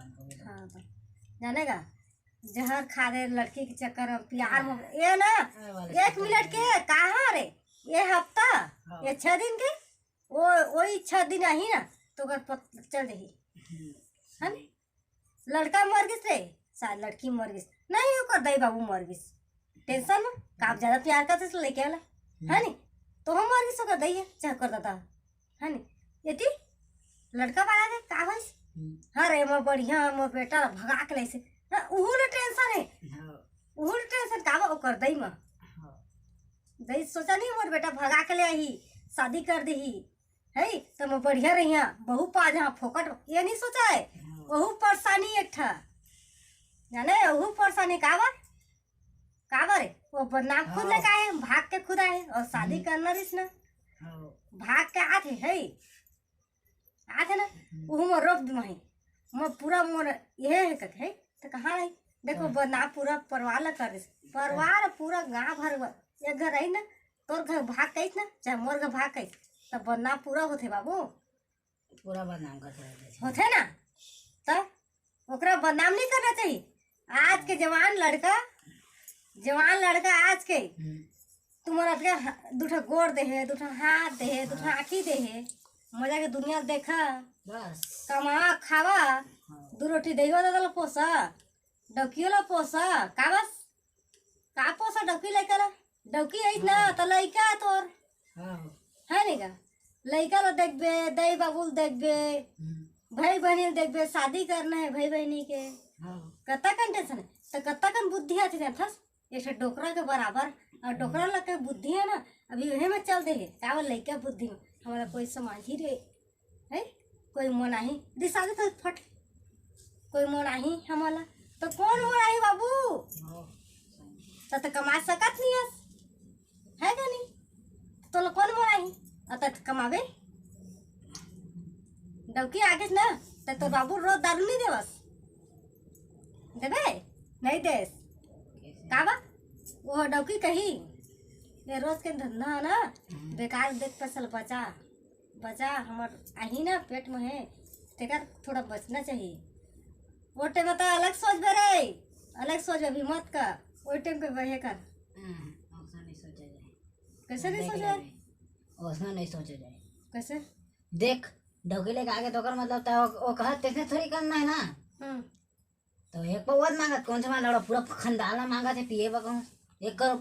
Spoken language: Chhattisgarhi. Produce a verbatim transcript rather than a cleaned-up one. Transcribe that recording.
हाँ, तो जाने का, जहर खा दे लड़की के चक्कर में, प्यार में, ये ना, अरे वाले एक मिनट के, कहाँ रे, ये हफ्ता, हाँ। ये छह दिन के, वो, वही छह दिन आही ना, तो ओकर पत-, चल देही। हम्म। है ना? लड़का मर गिस रे, शायद लड़की मर गिस, नहीं, ओकर दाई बाबू मर गिस, टेंशन में, का ज्यादा प्यार करते से लेके वाला, है नी? तो हम मर गिस, ओकर दाई है, चाहे ओकर दादा, है नी? यदि लड़का वाला के का होइस? हम्म। "अरे, मोर बढ़िया, मोर बेटा भगा के लइसे।" हाँ, उहू ले टेंशन है। हाँ। उहू ले टेंशन का बा ओकर दई म। हाँ। दई सोचा नहीं, मोर बेटा भगा के ले आही, शादी कर देही, है, तो मोर बढ़िया रहिया, बहू पा जहाँ फोकट, ये नहीं सोचा है। हाँ। ओहू परेशानी एक ठा, जाने, ओहू परेशानी का बा? का बा रे? वो बदनाम खुद ले हाँ। का है, भाग के खुद आए और शादी हम्म। करना रिस ना। हाँ। भाग के आते है, आते ना, हम्म। उहू में रोप दे मही। मैं पूरा मोर ये है कथे, तो कहाँ रही? देखो, हाँ। बदनाम पूरा परिवार ला कर दिस। परिवार पूरा गांव भर हुआ। एक घर रही ना, तोर घर भाग कहिस ना, चाहे मोर घर भाग कहिस, तब बदनाम पूरा होथे बाबू। पूरा बदनाम करथे। होथे ना, तो ओकरा बदनाम नहीं करना चाहिए। आज के जवान लड़का, जवान लड़का आज के, हम्म। तुम्हारा अतका हा-, दू ठा गोड़ दे हे, दू ठा हाथ दे हे, दू ठा हाँ। आँखी दे हे, मजा के दुनिया देखा, बस। कमावा खावा, हाँ। दू रोटी दइवा दादा ला पोसा, डौकियो ला पोसा, का बस? का पोसा डौकी लइका ला? डौकी आइस ना, हाँ। तो लइका तोर। हाँ। है नहीं का? लइका ला देखबे, दई बाबू ला देखबे, हम्म। भाई बहनी ला देखबे, शादी करना है भाई बहनी के। हाँ। कत्ता कन टेंशन है, तो कत्ता कन बुद्धि आथे जानथस? एक ठो डोकरा के बराबर, और डोकरा ला के बुद्धि है ना, अभी वही में चल दे है, का बोल लइका बुद्धि में, हमारा कोई समाज ही रे, है? कोई मोनाही, दिशा दे तो फट, कोई मोनाही हमारा, तो कौन मोनाही बाबू? हाँ। तो, तो कमा सकत नहीं हस, है का नहीं? तोला कौन मोनाही? अत त कमाबे। डौकी आगेस ना, त तोर बाबू रोज दारू नहीं देवस? देबे? नहीं देस। का बा? वो डौकी कही, ये रोज के धंधा है ना, हम्म। बेकार देख पैसा बचा, बचा, हमर आही ना पेट में है, तेकर थोड़ा बचना चाहिए। वो टाइम तो अलग सोचबे रे, अलग सोच, अभी मत कर, वो टाइम पे वहे कर। हम्म, ओसना नहीं सोचा जाए। कैसे नहीं सोचा? ओसना नहीं सोचा जाए। कैसे? देख, डौकी लेके आगे तो ओकर मतलब त ओ, ओ कहत तैसे थोड़ी करना है ना। हम्म। तो एक पौवा मांगत, कौन सा मांगत, पूरा खानदान ला मांगत है पिए बर कहूँ। एक करोड़